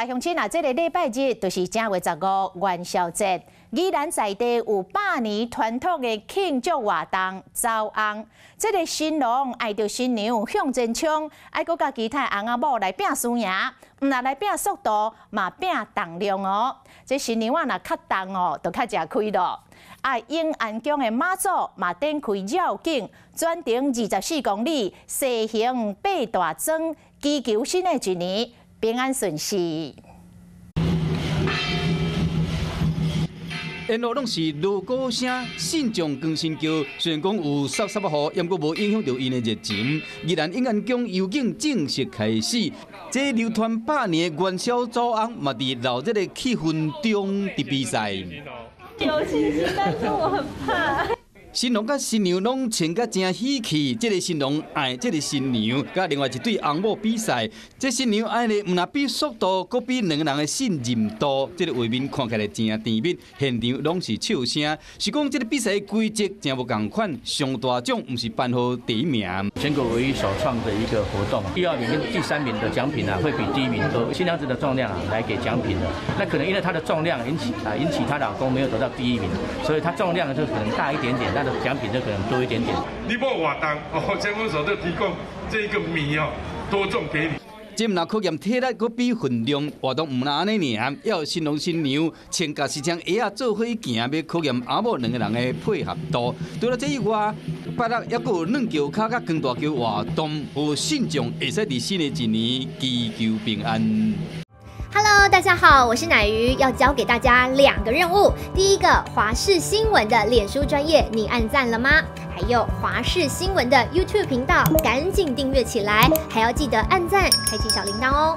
來鄉親啊，這个禮拜日就是正月十五元宵節。宜蘭在地有百年傳統的慶祝活動走尪。這个新郎愛著新娘向前衝，愛閣佮其他翁仔某來拚輸贏，毋但來拚速度，嘛拚重量哦。這新娘仔若較重哦，就較食虧咯。啊，永安宮的媽祖嘛展開繞境，全程24公里，西行爬大莊，祈求新的一年平安順遂。沿路攏是鑼鼓聲，信眾扛神轎。雖然講有潲潲仔雨，毋過無影響著𪜶的熱情。宜蘭永安宮遊境正式開始，這流傳百年的元宵走尪嘛，佇鬧熱的氣氛中佇比賽。有信心，但是我很怕。新郎佮新娘攏穿甲誠喜氣，這个新郎愛這个新娘，佮另外一對翁某比賽。這新娘愛的毋但比速度，閣比兩個人的信任度。這个畫面看起來誠甜蜜，現場攏是笑聲。是講這个比賽規則誠無仝款，上大獎毋是頒予第一名。全國唯一首創的一個活動，第二名跟第三名的獎品啊，會比第一名多。新娘子的重量啊，來給獎品的。那可能因為她的重量引起啊，引起她老公沒有得到第一名，所以她重量就可能大一點點。的獎品就可能多一點點。你無偌重哦，鄉公所就提供這個米哦，多重給你。這毋但考驗體力，閣比分量。活動毋但按呢爾，猶有新郎新娘穿共時裝鞋仔做伙行，欲考驗翁某兩个人的配合度。除了這以外，拜六猶閣有軟轎跤佮扛大轎活動，予信眾會使佇新的一年祈求平安。 Hello，大家好，我是乃瑜，要交給大家兩個任務。第一個，華視新聞的臉書專頁，你按讚了嗎？還有華視新聞的 YouTube 頻道，趕緊訂閱起來，還要記得按讚，開啟小鈴鐺哦。